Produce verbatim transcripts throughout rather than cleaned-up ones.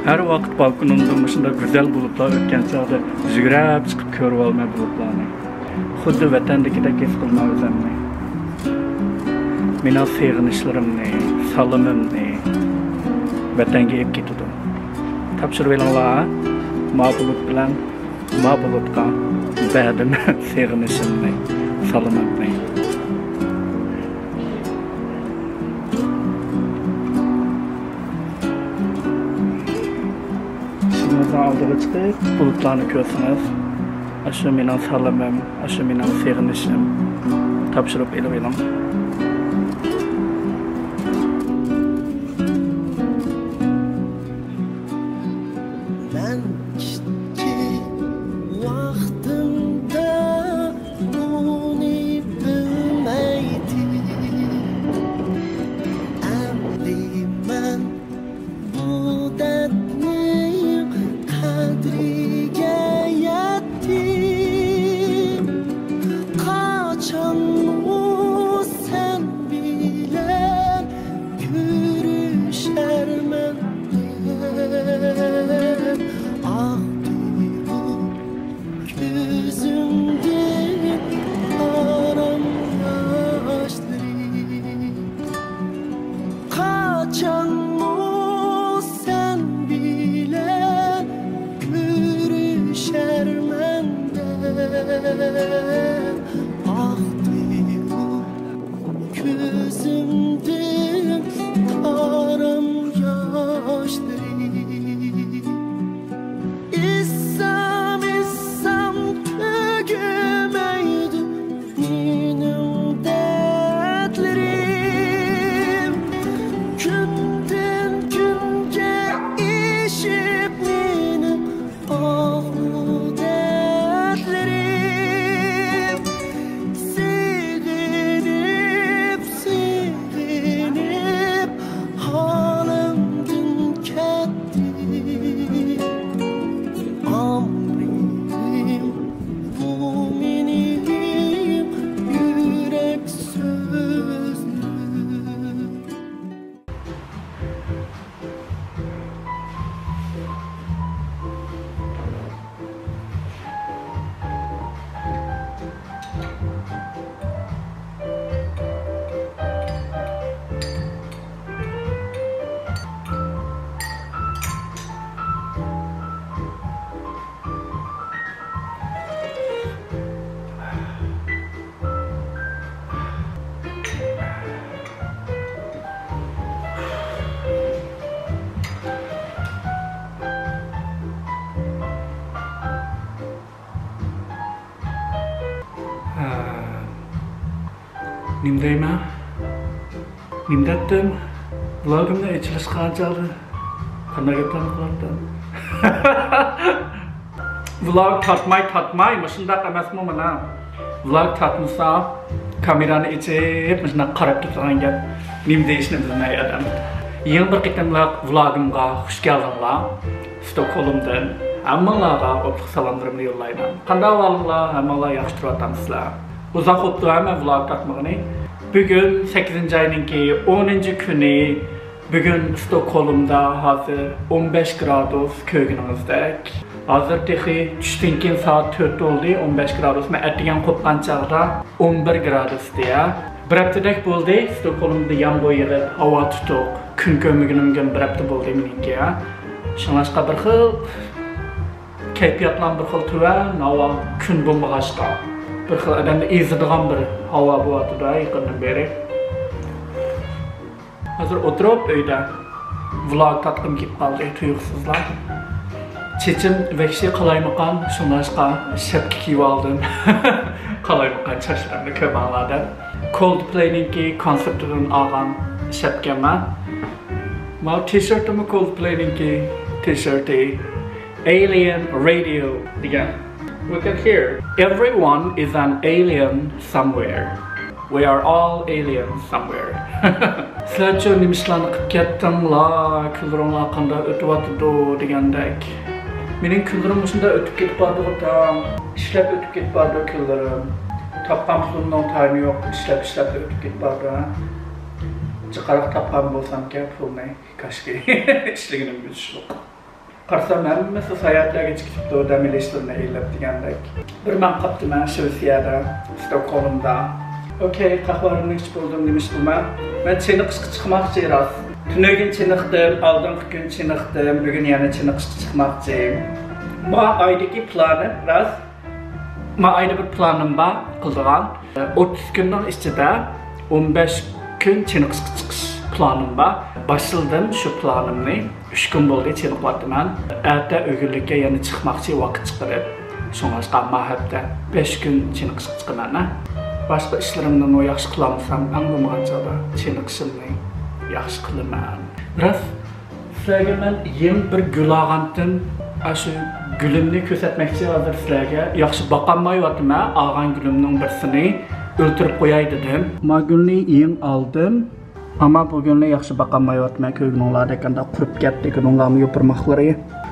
ھەر ۋاقىت بالكونۇمدا مۇشۇنداق گۈزەل بۇلۇتلار ئۆتكەن چاغدا يۈگۈرۈپ چىقىپ كۆرۈۋالىمەن بۇلۇتلارنى. خۇددى ۋەتەندىكىدەك ھېس قىلىمەن ئۆزۈمنى. مېنىڭ سېغىنىشلىرىمنى، سالىمىمنى ۋەتەنگە ئېلىپ كېتىدۇ. تاپشۇرۇۋېلىڭلار، ھە؟ ما بۇلۇت بىلەن ما بۇلۇتقا بەردىم سېغىنىشىمنى، سالىمىمنى. ئىشىكىڭىزنىڭ ئالدىغا چىقىپ، بۇلۇتلارنى كۆرسىڭىز، ئاشۇ مېنىڭ سالىمىم، ئاشۇ مېنىڭ سېغىنىشىم. تاپشۇرۇپ ئېلىۋېلىڭ. مەن كىچىك ۋاقتىمدا بۇنى بىلمەيتتىم. ئەمدى مەن بۇ دەردنىڭ قەدرىگە يەتتىم. قاچانمۇ سەن بىلەن كۆرۈشەرمەن دەپ، ئاقتى بۇ كۆزۈمدىن ئارام ياشلىرى. قاچانمۇ سەن بىلەن كۆرۈشەرمەن دەپ، ئاقتى بۇ كۆزۈمدىن ئارام ياشلىرى. ئىچسەم، ئىچسەم تۈگىمەيدۇ مېنىڭ دەردلىرىم. كۈندىن كۈنگە ئېشىپ مېنىڭ ئاھۇ دەردلىرىم. سېغىنىپ، سېغىنىپ ھالىمدىن كەتتىم. ئامرىم بۇ مېنىڭ يۈرەك سۆزلىرىم. ھە. نېمە دەيمەن؟ نېمە دەتتىم؟ ۋلوگىمنى ئېچىلىش قانچە ئالدى؟ قانداق گەپلەرنى قىلاتتىم؟ ۋلوگ تارتماي، تارتماي، مۇشۇنداق ئەمەسمۇ مانا؟ ۋلوگ تارتمىسا، كامېرانى ئېچىپ، مۇشۇنداق قاراپ تۇرىدىغان گەپ. نېمە دېيىشنى بىلمەي ئادەم. يېڭى بىر قېتىملىق ۋلوگىمغا خۇش كەلدىڭلار. ستوكھولمدىن ھەممىڭلارغا ئوتلۇق سالاملىرىمنى يوللايمەن. قانداق ئەھۋالىڭلار؟ ھەممىڭلار ياخشى تۇرۇۋاتامسىلەر؟ ئۇزاق بوپتۇ ھە مەن ۋلوگ تارتمىغىنى. بۈگۈن سەككىزىنچى ئاينىڭكى ئونىنچى كۈنى. بۈگۈن ستوكھولمدا ھازىر ئون بەش گرادۇس، كۆرگىنىڭىزدەك. ھازىر تېخى چۈشتىن كېيىن سائەت تۆت بولدى، ئون بەش گرادۇس. مەن ئەتىگەن قوپقان چاغدا ئون بىر گرادۇس ئىدى. بىر ھەپتىدەك بولدى ستوكھولمدا يامغۇر يېغىپ، ھاۋا تۇتۇق. كۈن كۆرمىگىنىمگە بىر ھەپتە بولدى مېنىڭكى. شۇڭلاشقا بىر خىل كەيپىياتلام بىر خىل تۆۋەن، ھاۋا، كۈن بولمىغاچقا. بىر خىل ئادەمنى ئېزىدىغان بىر ھاۋا بولۇۋاتىدۇ يېقىندىن بېرى. ھازىر ئولتۇرۇپ ئۆيدە ۋلوگ تارتقۇم كېلىپ قالدى تۇيۇقسىزلا. چېچىم ۋەھشىي قالايمىقان، شۇڭلاشقا شەپكە كىيىۋالدىم. قالايمىقان چاچلىرىمنى كۆرمەڭلار دەپ. كولدپلەينىڭكى كونسېرتىدىن ئالغان شەپكەم مەن. ماۋۇ تىشېرتىمۇ كولدپلەينىڭكى تىشېرتى. Alien Radio دېگەن. We can hear. Everyone is an alien somewhere. We are all aliens somewhere. سىلەرچۇ نېمە ئىشلارنى قىلىپ كەتتىڭلار؟ كۈنلىرىڭلار قانداق ئۆتۈۋاتىدۇ دېگەندەك. مېنىڭ كۈنلىرىم مۇشۇنداق ئۆتۈپ كېتىپ بارىدىغۇ تاڭ. ئىشلەپ ئۆتۈپ كېتىپ بارىدۇ كۈنلىرىم. تاپقان پۇلۇمنىڭ تايىنى يوق. ئىشلەپ، ئىشلەپ ئۆتۈپ كېتىپ بارىدۇ. جىقراق تاپقان بولسامكەن پۇلنى. كاشكى. ئىشلىگىنىم يوق. قارىسام، ھەممىسى ساياھەتلەرگە چىقىپ كېتىپتۇ، دەم ئېلىشلىرىنى ئېلىپ دېگەندەك. بىر مەن قاپتىمەن شىۋېتسىيەدە، ستوكھولمدا. ئوكەي، قەھۋەمنى ئىچىپ بولدۇم، نېمە ئىش قىلىمەن؟ مەن چېنىقىشقا چىقماقچى راست. تۈنۈگۈن چېنىقتىم، ئالدىنقى كۈن چېنىقتىم، بۈگۈن يەنە چېنىقىشقا چىقماقچى. ما ئايدىكى پىلانىم راست. ما ئايدا بىر پىلانىم بار قىلىدىغان. ئوتتۇز كۈننىڭ ئىچىدە ئون بەش كۈن چېنىقىشقا چىقىش پىلانىم بار. باشلىدىم شۇ پىلانىمنى. ئۈچ كۈن بولدى چېنىقىۋاتىمەن. ئەتە ئۆگۈنلۈككە يەنە چىقماقچى ۋاقىت چىقىرىپ. شۇڭلاشقا ما ھەپتە بەش كۈن چېنىقىشقا چىقىمەن. باشقا ئىشلىرىمنىمۇ ياخشى قىلالمىسام، ئەڭ بولمىغان چاغدا چېنىقىشىمنى ياخشى قىلىمەن. راست، سىلەرگە مەن يېڭى بىر گۈل ئالغانتىم. ئاشۇ گۈلۈمنى كۆرسەتمەكچى ھازىر سىلەرگە. ياخشى باقالمايۋاتىمەن، ئالغان گۈلۈمنىڭ بىرسىنى ئۆلتۈرۈپ قوياي دېدىم. ما گۈلنى يېڭى ئالدىم. ئەمما بۇ گۈلنى ياخشى باقالمايۋاتىمەن، كۆرگىنىڭلاردەك قانداق قۇرۇپ كەتتى، گۈلۈڭلارمۇ يوپۇرماقلىرى.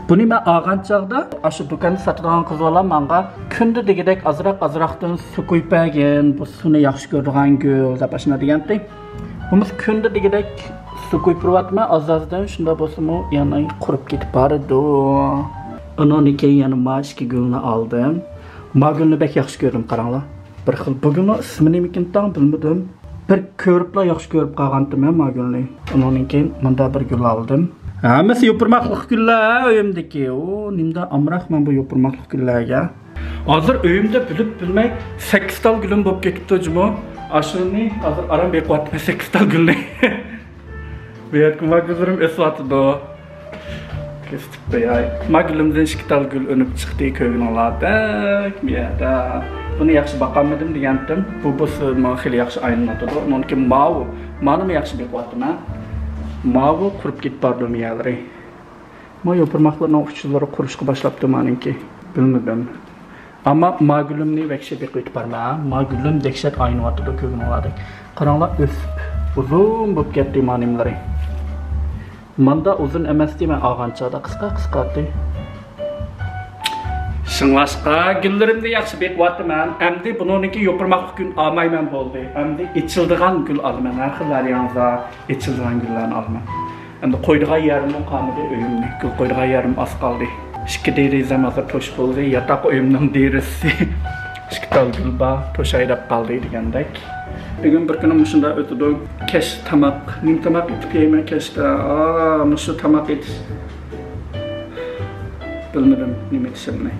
بۇنى مەن ئالغان چاغدا ئاشۇ دۇكاندا ساتىدىغان قىز بالا ماڭا كۈندە دېگۈدەك ئازراق-ئازراقتىن سۇ قۇيۇپ بەرگىن، بۇ سۇنى ياخشى كۆرىدىغان گۈل دەپ ئاشۇنداق دېگەنتى. بولمىسا كۈندە دېگۈدەك سۇ قۇيۇپ تۇرۇۋاتىمەن، ئاز-ئازدىن شۇنداق بولسىمۇ يەنە قۇرۇپ كېتىپ بارىدۇ. ئۇنىڭدىن كېيىن يەنە ما ئىككى گۈلنى ئالدىم. ما گۈلنى بەك ياخشى كۆردۈم، قاراڭلار. بىر خىل، بۇ گۈلنىڭ ئىسمى نېمىكىن تاڭ بىلمىدىم. بىر كۆرۈپلا ياخشى كۆرۈپ قالغانتىم مەن ما گۈلنى. ئۇنىڭدىن كېيىن مۇندا بىر گۈل ئالدىم. ھەممىسى يوپۇرماقلىق گۈللەر ئۆيۈمدىكى. ئۇ نېمىدا ئامراق مەن بۇ يوپۇرماقلىق گۈللەرگە. ھازىر ئۆيۈمدە بىلىپ بىلمەي سەككىز تال گۈلۈم بولۇپ كېتىپتۇ جۇمۇ. ئاشۇنى ھازىر ئاران بېقىۋاتىمەن سەككىز تال گۈلنى. بۇ يەردىكى ما گۈللىرىم ئۆسۈۋاتىدۇ. كۆرسىتىپ قوياي. ما گۈلۈمدىن ئىككى تال گۈل ئۈنۈپ چىقتى، كۆرگىنىڭلاردەك بۇ يەردە. بۇنى ياخشى باقالمىدىم دېگەنتىم. بۇ بولسا ماڭا خېلى ياخشى ئايلىنىۋاتىدۇ. ئۇنىڭدىن كېيىن ماۋۇ. مانىمۇ ياخشى بېقىۋاتىمەن. ماۋۇ قۇرۇپ كېتىپ بارىدۇ مېۋىلىرى. ما يوپۇرماقلىرىنىڭ ئۇچلىرى قۇرۇشقا باشلاپتۇ مانىڭكى. بىلمىدىم. ئەمما ما گۈلۈمنى ۋەھشىي بېقىۋېتىپ بارىمەن. ما گۈلۈم دەھشەت ئاينىۋاتىدۇ كۆرگىنىڭلاردەك. قاراڭلار، ئۆسۈپ ئۇزۇن بولۇپ كەتتى ما نېمىلىرى. ماندا ئۇزۇن ئەمەستى مەن ئالغان چاغدا، قىسقا قىسقا ئىدى. شۇڭلاشقا گۈللىرىمنى ياخشى بېقىۋاتىمەن. ئەمدى بۇنىڭدىن كېيىن يوپۇرماقلىق گۈل ئالمايمەن بولدى. ئەمدى ئېچىلىدىغان گۈل ئالىمەن. ھەر خىل ۋارىيانتدا ئېچىلىدىغان گۈللەرنى ئالىمەن. ئەمدى قويىدىغان يەرمۇ قالمىدى ئۆيۈمنى. گۈل قويىدىغان يەرمۇ ئاز قالدى. ئىككى دېرىزەم ھازىر توشۇپ بولدى. ياتاق ئۆيۈمنىڭ دېرىزىسى ئىككى تال گۈل بار، توشاي دەپ قالدى دېگەندەك. بۈگۈن بىر كۈنۈم مۇشۇنداق ئۆتىدۇ. كەچ تاماق. نېمە تاماق ئېتىپ يەيمەن كەچتە؟ ئا، مۇشۇ تاماق ئېتىش. بىلمىدىم نېمە ئېتىشىمنى.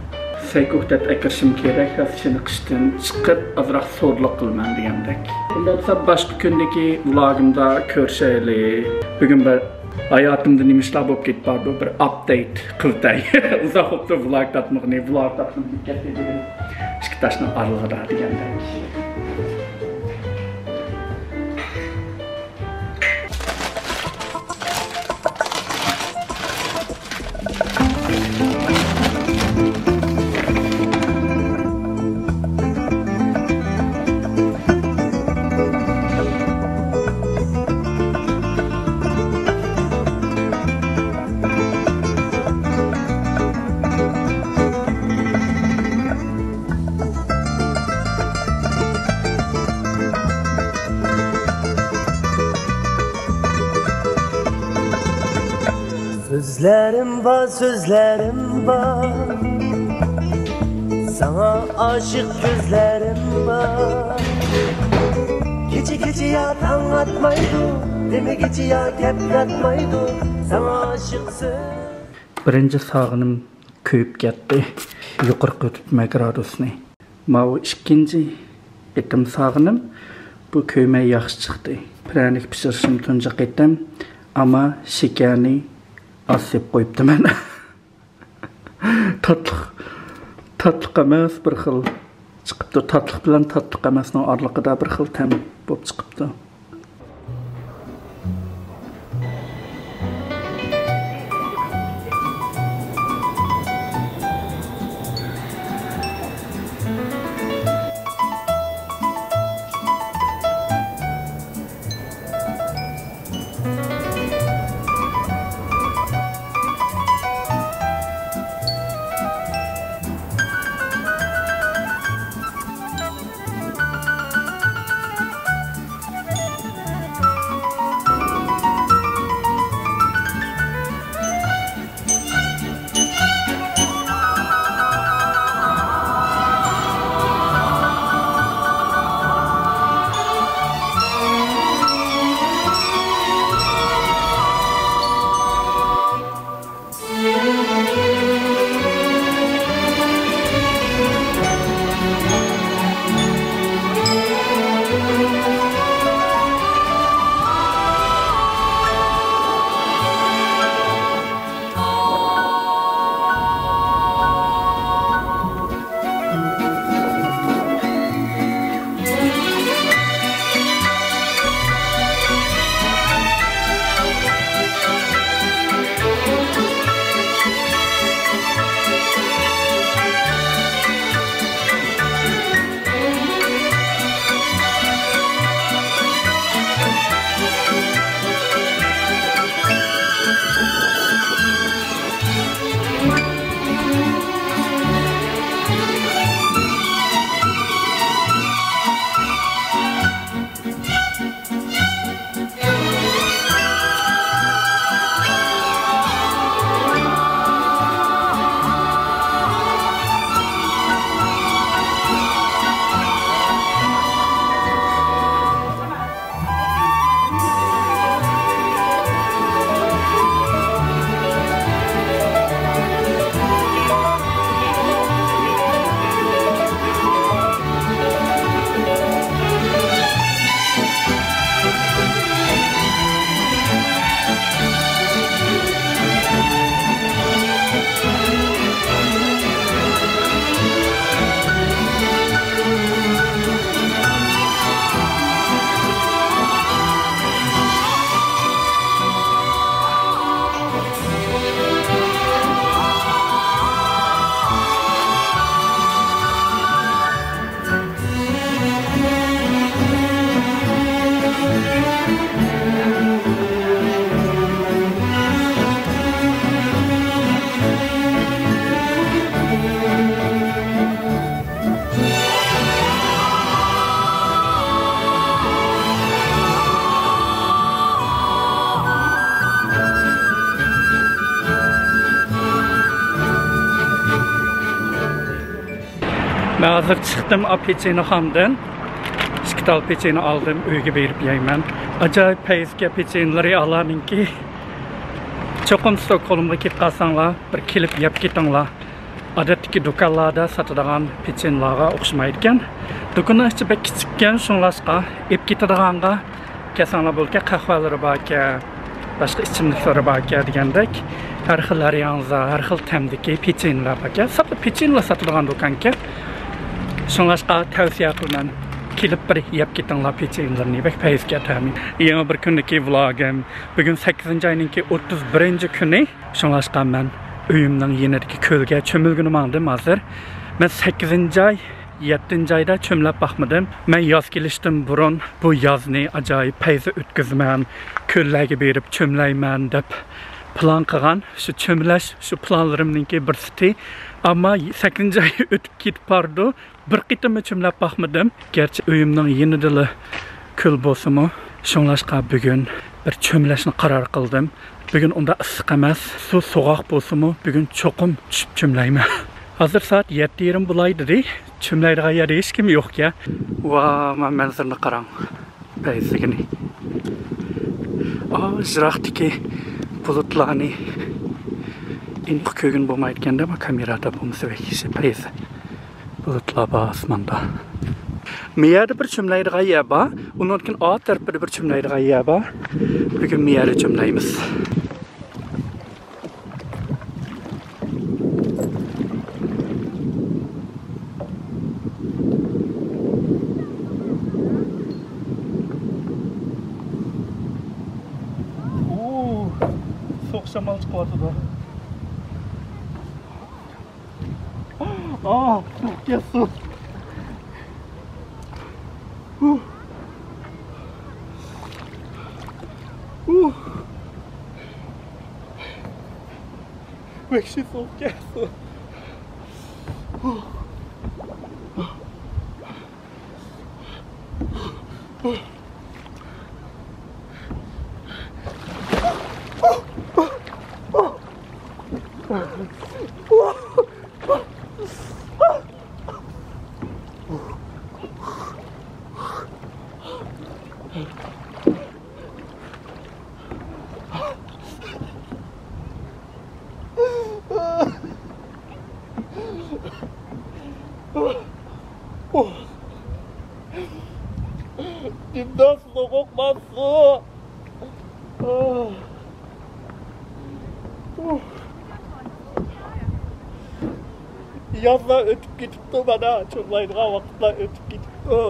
سەي كوكتات ئەكىرىشىم كېرەك، ھازىر چېنىقىشتىن چىقىپ، ئازراق سودىلىق قىلىمەن دېگەندەك. بۇنداق بولسا باشقا كۈندىكى ۋلوگىمدا كۆرۈشەيلى. بۈگۈن بىر ھاياتىمدا نېمە ئىشلار بولۇپ كېتىپ بارىدۇ، بىر ئاپدېيت قىلىتەي. ئۇزاق بوپتۇ ۋلوگ تارتمىغىنى، ۋلوگ تارتقىلى كەتتى بۈگۈن. ئىككى تاشنىڭ ئارىلىقىدا دېگەندەك. سۆزلىرىم بار، سۆزلىرىم بار، ساڭا ئاشىق كۆزلىرىم بار. كېچە كېچە يا تاڭ ئاتمايدۇ، دېمىگىچە يا گەپ ياتمايدۇ، ساڭا ئاشىق سۆز. بىرىنچى ساغىنىم كۆيۈپ كەتتى. يۇقىرى قىلىپ تۇتماي گرادۇسنى. ماۋۇ ئىككىنچى قېتىم ساغىنىم. بۇ كۆيمەي ياخشى چىقتى. پىرەنىك پىشۇرۇشۇم تۇنجى قېتىم. ئەمما شېكەرنى ئاز سېلىپ قويۇپتىمەن. تاتلىق، تاتلىق ئەمەس، بىر خىل چىقىپتۇ. تاتلىق بىلەن تاتلىق ئەمەسنىڭ ئارىلىقىدا بىر خىل تەم بولۇپ چىقىپتۇ. مەن ھازىر چىقتىم پېچىنىخانىدىن. ئىككى تال پېچىنە ئالدىم، ئۆيگە بېرىپ يەيمەن. ئاجايىپ پەيزىكەن پېچىنىلىرى ئالارنىڭكى. چوقۇم ستوكھولمغا كېلىپ قالساڭلار، بىر كېلىپ يەپ كېتىڭلار. ئادەتتىكى دۇكانلاردا ساتىدىغان پېچىنىلارغا ئوخشىمايدىكەن. دۇكاننىڭ ئىچى بەك كىچىككەن، شۇڭلاشقا ئېلىپ كېتىدىغانغا كەلسەڭلار بولىدىكەن، قەھۋەلىرى باركەن، باشقا ئىچىملىكلىرى باركەن دېگەندەك، ھەر خىل، ھەر ياڭزا، ھەر خىل تەمدىكى پېچىنىلار باركەن. ساپلا پېچىنىلا ساتىدىغان دۇكانكەن. شۇڭلاشقا تەۋسىيە قىلىمەن، كېلىپ بىر يەپ كېتىڭلار پېچىنىلىرىنى، بەك پەيزىكەن تەمى. يېڭى بىر كۈندىكى ۋلوگىم. بۈگۈن سەككىزىنچى ئاينىڭكى ئوتتۇز بىرىنچى كۈنى. شۇڭلاشقا مەن ئۆيۈمنىڭ يېنىدىكى كۆلگە چۆمۈلگىلى ماڭدىم ھازىر. مەن سەككىزىنچى ئاي، يەتتىنچى ئايدا چۆملەپ باقمىدىم. مەن ياز كېلىشتىن بۇرۇن بۇ يازنى ئاجايىپ پەيزى ئۆتكۈزىمەن، كۆللەرگە بېرىپ چۆملەيمەن دەپ پىلان قىلغان. شۇ چۆملەش، شۇ پىلانلىرىمنىڭكى بىرسىتى. ئەمما سەككىزىنچى ئاي ئۆتۈپ كېتىپ بارىدۇ. بىر قېتىممۇ چۆملەپ باقمىدىم. گەرچە ئۆيۈمنىڭ يېنىدىلا كۆل بولسىمۇ، شۇڭلاشقا بۈگۈن بىر چۆملەشنى قارار قىلدىم. بۈگۈن ئۇنداق ئىسسىق ئەمەس، سۇ سوغۇق بولسىمۇ، بۈگۈن چوقۇم چۈشۈپ چۆملەيمەن. ھازىر سائەت يەتتە يېرىم بولاي دېدى. چۆملەيدىغان يەردە ھېچكىم يوقكەن. ۋا، مانا مەنزىرىنى قاراڭ. پەيزىگىنى. ئا، يىراقتىكى بۇلۇتلارنى ئېنىق كۆرگىلى بولمايدىكەن-دە، بۇ كامېرادا بولمىسا بەك ياخشى پەيزى. بۇلۇتلار بار ئاسماندا. مۇ يەردە بىر چۆملەيدىغان يەر بار. ئۇنىڭدىن كېيىن ئا تەرىپىدە بىر چۆملەيدىغان يەر بار. بۈگۈن مۇ يەردە چۆملەيمىز. ئوو، سوغۇق شامال چىقىۋاتىدۇ. ئاھ، سوغۇق كەتسۇن. ئۇھ. ئۇھ. ۋەھشىي سوغۇق كەتسۇن. ئىمداس سوغۇق ماسسۇ. يازلار ئۆتۈپ كېتىپتۇ، مانا چوملايدىغان ۋاقىتلار ئۆتۈپ كېتىپتۇ.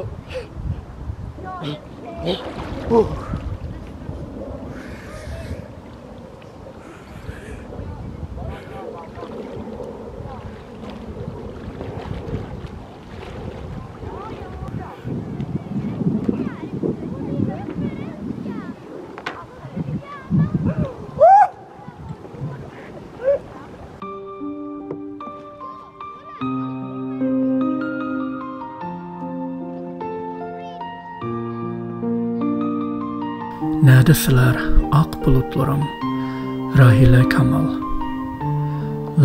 نەدە سىلەر، ئاق بۇلۇتلىرىم؟ راھىلە كامال.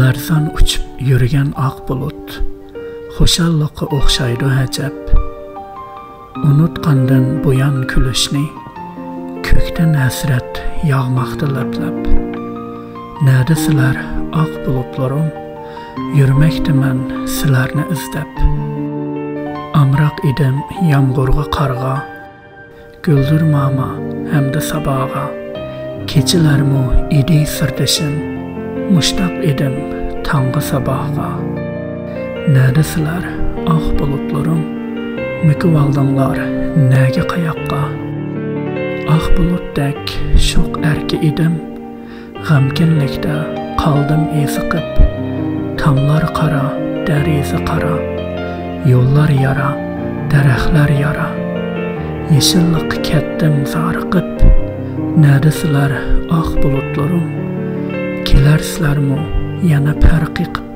لەرزان ئۇچۇپ يۈرگەن ئاق بۇلۇت، خۇشاللىققا ئوخشايدۇ ئەجەب. ئۇنتقاندىن بۇيان كۈلۈشنى، كۆكتىن ھەسرەت ياغماقتا لەپ-لەپ. نەدە سىلەر، ئاق بۇلۇتلىرىم؟ يۈرمەكتىمەن سىلەرنى ئىزدەپ. ئامراق ئىدىم يامغۇرغا، قارغا، گۈلدۈرماما ھەمدە ساباغا. كېچىلەرمۇ ئىدى سىردىشىم، مۇشتاق ئىدىم تاڭغا، ساباھقا. نەدە سىلەر، ئاق بۇلۇتلىرىم؟ مۆكۈۋالدىڭلار نەگە، قاياققا؟ ئاق بۇلۇتتەك شوخ ئەركە ئىدىم، غەمكىنلىكتە قالدىم ئېزىقىپ. تاملار قارا، دەرىزە قارا، يوللار يارا، دەرەخلەر يارا. يېشىللىققا كەتتىم زارىقىپ. نەدە سىلەر، ئاق بۇلۇتلىرىم؟ كېلەرسىلەرمۇ يەنە پەرق يېقىپ؟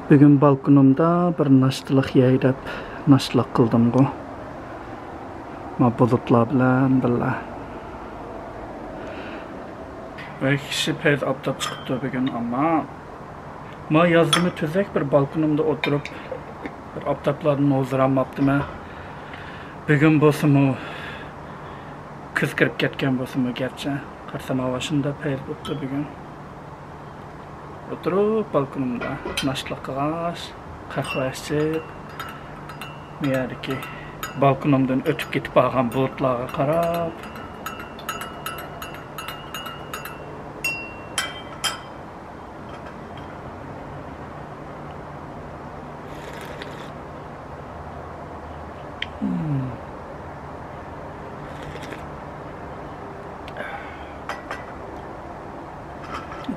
بۈگۈن بالكونۇمدا بىر ناشتىلىق يەي دەپ ناشتىلىق قىلدىمغۇ. ما بۇلۇتلار بىلەن بىللە. ۋەھشىي پەيز ئاپتاپ چىقىپتۇ بۈگۈن، ئەمما ما يازدىمۇ تۈزەك بىر بالكونۇمدا ئولتۇرۇپ، بىر ئاپتاپلاردىن ھۇزۇرلانماپتىمەن. بۈگۈن بولسىمۇ، كۈز كىرىپ كەتكەن بولسىمۇ گەرچە، قارىسام ھاۋا شۇنداق پەيز بوپتۇ بۈگۈن. ئولتۇرۇپ بالكونۇمدا ناشتىلىق قىلغاچ، قەھۋە ئىچىپ، بۇ يەردىكى بالكونۇمدىن ئۆتۈپ كېتىپ بارغان بۇلۇتلارغا قاراپ.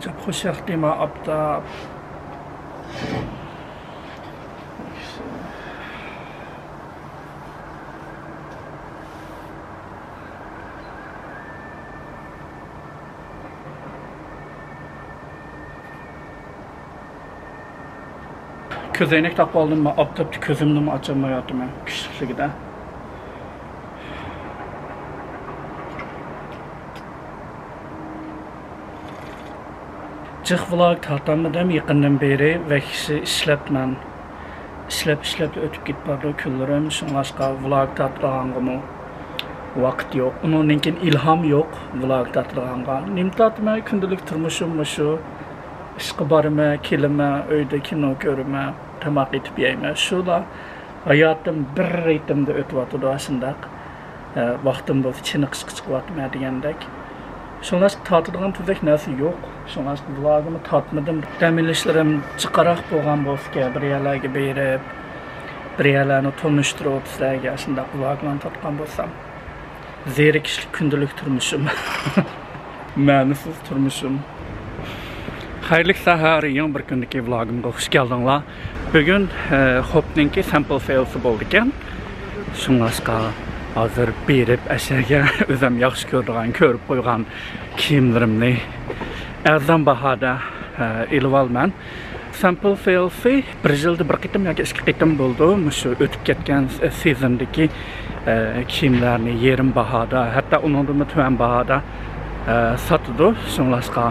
ئىجاب خوش ياقتى ما ئاپتاپ. كۆزەينەك تاقىۋالدىم، مەن ئاپتاپتا كۆزۈمنىمۇ ئاچالمايۋاتىمەن، كۈچلۈكلۈكىدە. جىق ۋلاگ تارتالمىدىم يېقىندىن بېرى، ۋەھشىي ئىشلەپمەن. ئىشلەپ، ئىشلەپ ئۆتۈپ كېتىپ بارىدۇ كۈنلىرىم. شۇڭلاشقا ۋلاگ تارتىدىغانغىمۇ ۋاقىت يوق. ئۇنىڭدىن كېيىن ئىلھام يوق ۋلاگ تارتىدىغانغا. نېمە تارتىمەن؟ كۈندىلىك تۇرمۇشۇم مۇشۇ. ئىشقا بارىمەن، كېلىمەن، ئۆيدە كىنو كۆرىمەن، تاماق ئېتىپ يەيمەن. شۇلا ھاياتىم بىر رىتىمدا ئۆتۈۋاتىدۇ ئاشۇنداق. ئە، ۋاقتىم بولسا چېنىقىشقا چىقىۋاتىمەن دېگەندەك. شۇڭلاشقا تارتىدىغان تۈزەك نەرسە يوق. شۇڭلاشقا ۋلاگىمۇ تارتمىدىم. دەم ئېلىشلىرىم جىقراق بولغان بولسىكەن، بىر يەرلەرگە بېرىپ، بىر يەرلەرنى تونۇشتۇرۇپ، سىلەرگە شۇنداق ۋلاگلارنى تارتقان بولسام. زېرىكىشلىك كۈندىلىك تۇرمۇشۇم. مەنىسىز تۇرمۇشۇم. خەيرلىك سەھەر، يېڭى بىر كۈندىكى ۋلاگىمغا خۇش كەلدىڭلار. بۈگۈن، ئە، خوپنىڭكى سامپل سېلسى بولىدىكەن. شۇڭلاشقا ھازىر بېرىپ ئەشەگە ئۆزۈم ياخشى كۆرىدىغان، كۆرۈپ قويغان كىيىملىرىمنى ئەرزان باھادا، ئە، ئېلىۋالىمەن. سامپل سېلسى بىر يىلدا بىر قېتىم ياكى ئىككى قېتىم بولىدۇ. مۇشۇ ئۆتۈپ كەتكەن سېزوندىكى، ئە، كىيىملەرنى يېرىم باھادا، ھەتتا ئۇنىڭدىنمۇ تۆۋەن باھادا، ئە، ساتىدۇ. شۇڭلاشقا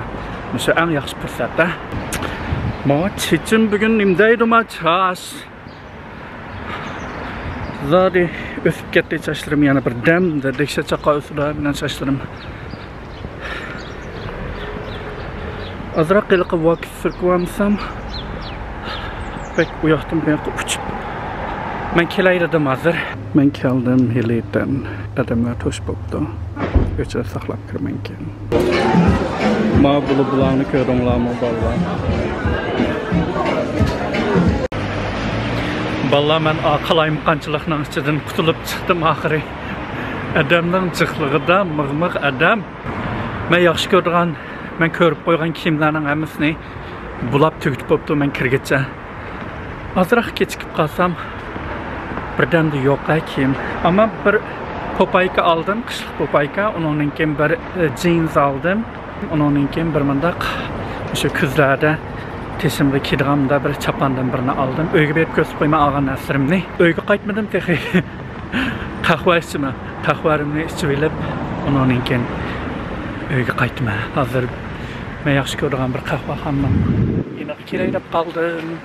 مۇشۇ ئەڭ ياخشى پۇرسەتتە. ما چېچىم بۈگۈن نېمە دەيدۇ ما چاچ؟ زادى ئۆسۈپ كەتتى چاچلىرىم، يەنە بىر دەمدە دەھشەت چاققان ئۆسىدۇ مېنىڭ چاچلىرىم. ئازراق ھېلىقى ۋاكىس سۈركىۋالمىسام، بەك ئۇياقتىن بۇياققا ئۇچۇپ. مەن كېلەي دېدىم ھازىر. مەن كەلدىم ھېلىتىن. ئادەملەر توش بوپتۇ. ئۆچىرەت ساقلاپ كىرىمەنكىن. ما بۇلۇ بۇلارنى كۆردۈڭلارمۇ بالىلار؟ بالىلار، مەن قالايمىقانچىلىقنىڭ ئىچىدىن قۇتۇلۇپ چىقتىم ئاخىرى. ئادەمنىڭ جىقلىقىدا مىغ-مىغ ئادەم. مەن ياخشى كۆرىدىغان، مەن كۆرۈپ قويغان كىيىملەرنىڭ ھەممىسىنى بۇلاپ تۈگىتىپ بوپتۇ مەن كىرگىچە. ئازراق كېچىكىپ قالسام، بىردەمدە يوق ھە كىيىم. ئەمما بىر پوپايكا ئالدىم، قىشلىق پوپايكا. ئۇنىڭدىن كېيىن بىر، ئى، جىنز ئالدىم. ئۇنىڭدىن كېيىن بىر مۇنداق، مۇشۇ كۈزلەردە تېشىمغا كىيىدىغان مۇنداق بىر چاپاندىن بىرنى ئالدىم. ئۆيگە بېرىپ كۆرسىتىپ قويىمەن ئالغان نەرسىلىرىمنى. ئۆيگە قايتمىدىم تېخى. قەھۋە ئىچىمەن. قەھۋەمنى ئىچىۋېلىپ، ئۇنىڭدىن كېيىن ئۆيگە قايتىمەن. ھازىر مەن ياخشى كۆرىدىغان بىر قەھۋەخانىنىڭ يېنىغا كېلەي دەپ قالدىم.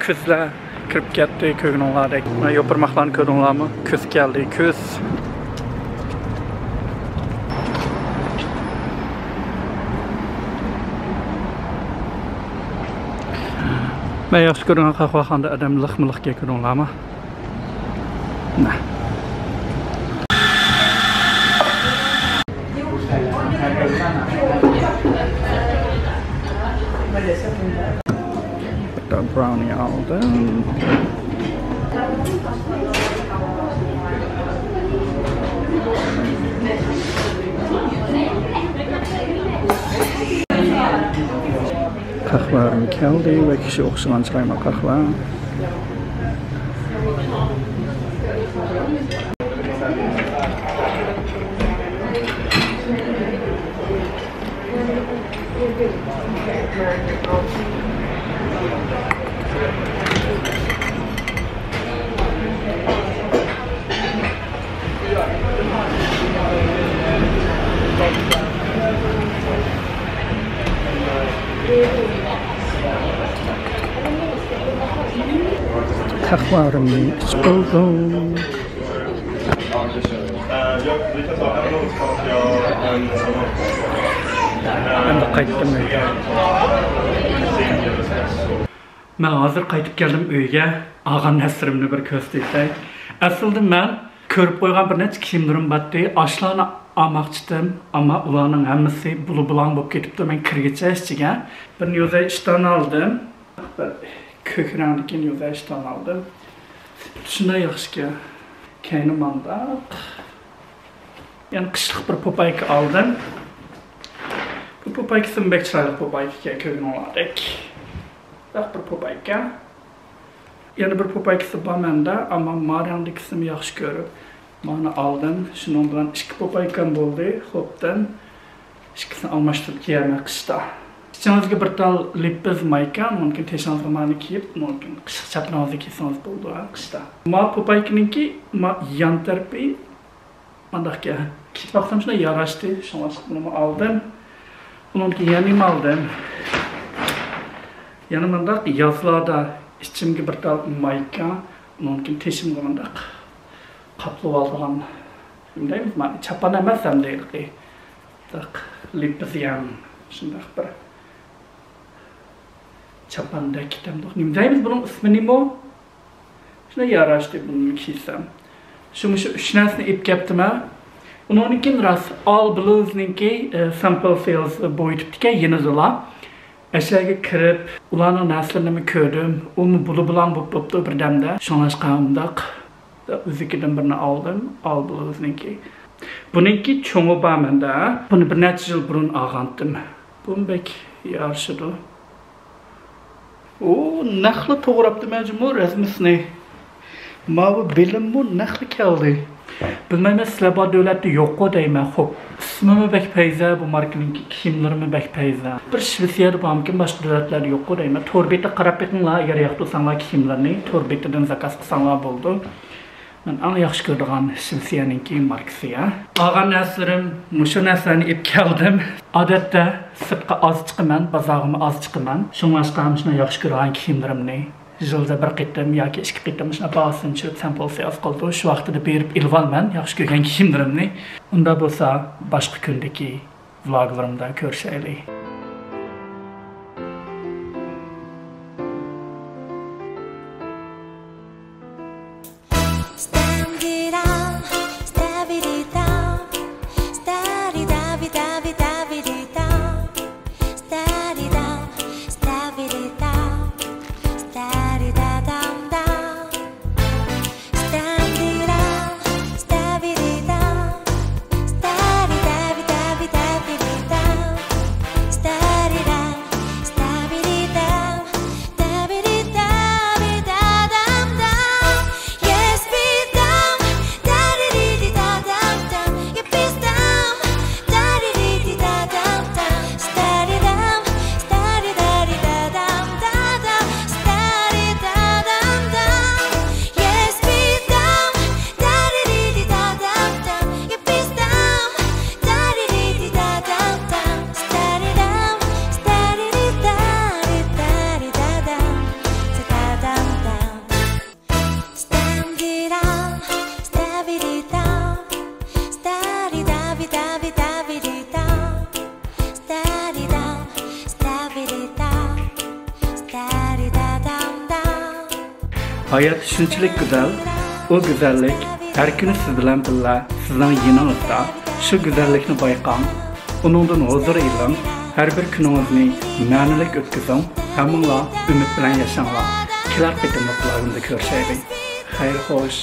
كۈزلەر كىرىپ كەتتى، كۆرگىنىڭلاردەك. مانا يوپۇرماقلارنى كۆردۈڭلارمۇ؟ كۈز كەلدى، كۈز. مەن ياخشى كۆرىدىغان قەھۋەخانىدا ئادەم لىقمۇ لىق، كۆردۈڭلارمۇ؟ نە. بىتتا براۋنى ئالدىم. قەھۋەم كەلدى ۋە كىشى ئوخشىغان چىرايما قەھۋە. بارىمنى ئىچىپ بولدۇم. ئەمدى قايتتىم ئۆيگە. مەن ھازىر قايتىپ كەلدىم ئۆيگە. ئالغان نەرسىلىرىمنى بىر كۆرسىتەي. ئەسلىدە مەن كۆرۈپ قويغان بىر نەچچە كىيىملىرىم بارتتى. ئاشۇلارنى ئالماقچىدىم، ئەمما ئۇلارنىڭ ھەممىسى بۇلۇ-بۇلاڭ بولۇپ كېتىپتۇ. مەن كىرگىچە ئىچىگە بىر نيۇزەي ئىشتان ئالدىم. بىر كۆك رەڭدىكى نيۇزەي ئىشتان ئالدىم. شۇنداق ياخشىكەن. كەينى مانداق. يەنە قىشلىق بىر پوپايكا ئالدىم. بۇ پوپايكىسىمۇ بەك چىرايلىق پوپايكا ئىكەن، كۆرگىنىڭلاردەك. بۇنداق بىر پوپايكا. يەنە بىر پوپايكىسى بار مەندە، ئەمما ما رەڭدىكىسىنى ياخشى كۆرۈپ، مانا ئالدىم. شۇنىڭ بىلەن ئىككى پوپايكام بولدى. خوپتىن ئىككىسىنى ئالماشتۇرۇپ كىيەرمەن قىشتا. ئىچىڭىزگە بىر تال لىپپىز مايكا، مۇمكىن تېشىڭىزغا مانا كىيىپ، مۇمكىن قىشلىق چاپىنىڭىزنى كىيسىڭىز بولىدۇ، ھە، قىشتا. ما پوپايكىنىڭكى ما يان تەرىپى مانداقكەن. كىيىپ باقسام شۇنداق ياراشتى، شۇڭلاشقا بۇنىمۇ ئالدىم. ئۇنىڭدىن كېيىن يەنە نېمە ئالدىم؟ يەنە مۇنداق يازلاردا ئىچىمگە بىر تال مايكا، ئۇنىڭدىن كېيىن تېشىمغا مۇنداق قاپلىۋالىدىغان، نېمە دەيمىز، مانا چاپان ئەمەس ئەمدى ھېلىقى. مۇنداق لىپپىز يەڭ، شۇنداق بىر چاپاندەك كىتەمدۇق. نېمە دەيمىز بۇنىڭ ئىسمى نېمە؟ شۇنداق ياراشتى بۇنى كىيسەم. شۇ، مۇشۇ ئۈچ نەرسىنى ئېلىپ كەپتىمەن. ئۇنىڭدىن كېيىن راست ئال بلۇزنىڭكى، ئە، سامپل سېلز بويىتىپتىكەن يېنىدىلا. ئەشەگە كىرىپ، ئۇلارنىڭ نەرسىلىرىنىمۇ كۆردۈم. ئۇمۇ بۇلۇ-بۇلاڭ بولۇپ بوپتۇ بىردەمدە. شۇڭلاشقا ئۇنداق ئۆزىكىدىن بىرنى ئالدىم، ئال بلۇزنىڭكى. بۇنىڭكى چوڭى بار مەندە. بۇنى بىر نەچچە يىل بۇرۇن ئالغانتىم. بۇمۇ بەك يارىشىدۇ. ئۇ نەقلا توغراپتىمەن جۇمۇ رەزمىسىنى. ماۋۇ بېلىممۇ نەقلا كەلدى. بىلمەيمەن، سىلەر بار دۆلەتتە يوققۇ دەيمەن. خوپ، ئىسمىمۇ بەك پەيزە، بۇ ماركىنىڭ كىيىملىرىمۇ بەك پەيزە. بىر شىۋېتسىيەدە بارمىكىن، باشقا دۆلەتلەردە يوققۇ دەيمەن. تور بېتىگە قاراپ بېقىڭلار، ئەگەر ياقتۇرساڭلار كىيىملىرىنى، تور بېتىدىن زاكاز قىلساڭلار بولىدۇ. مەن ئەڭ ياخشى كۆرىدىغان شىۋېتسىيەنىڭكى ماركىسى، ھە. ئالغان نەرسىلىرىم، مۇشۇ نەرسىلەرنى ئېلىپ كەلدىم. ئادەتتە سىرتقا ئاز چىقىمەن، بازارغىمۇ ئاز چىقىمەن. شۇڭلاشقا مۇشۇنداق ياخشى كۆرىدىغان كىيىملىرىمنى يىلدا بىر قېتىم ياكى ئىككى قېتىم مۇشۇنداق باھاسىنى چۈشۈرۈپ سامپل سېلز قىلىدۇ. شۇ ۋاقتىدا بېرىپ ئېلىۋالىمەن ياخشى كۆرگەن كىيىملىرىمنى. ئۇنداق بولسا باشقا كۈندىكى ۋلوگلىرىمدا كۆرۈشەيلى. ھايات شۇنچىلىك گۈزەل، ئۇ گۈزەللىك ھەر كۈنى سىز بىلەن بىللە، سىزنىڭ يېنىڭىزدا. شۇ گۈزەللىكنى بايقاڭ، ئۇنىڭدىن ھۇزۇر ئېلىڭ، ھەر بىر كۈنىڭىزنى مەنىلىك ئۆتكۈزۈڭ، ھەممىڭلار ئۈمىد بىلەن ياشاڭلار. كېلەر قېتىملىق ۋلوگىمدا كۆرۈشەيلى. خەير خوش.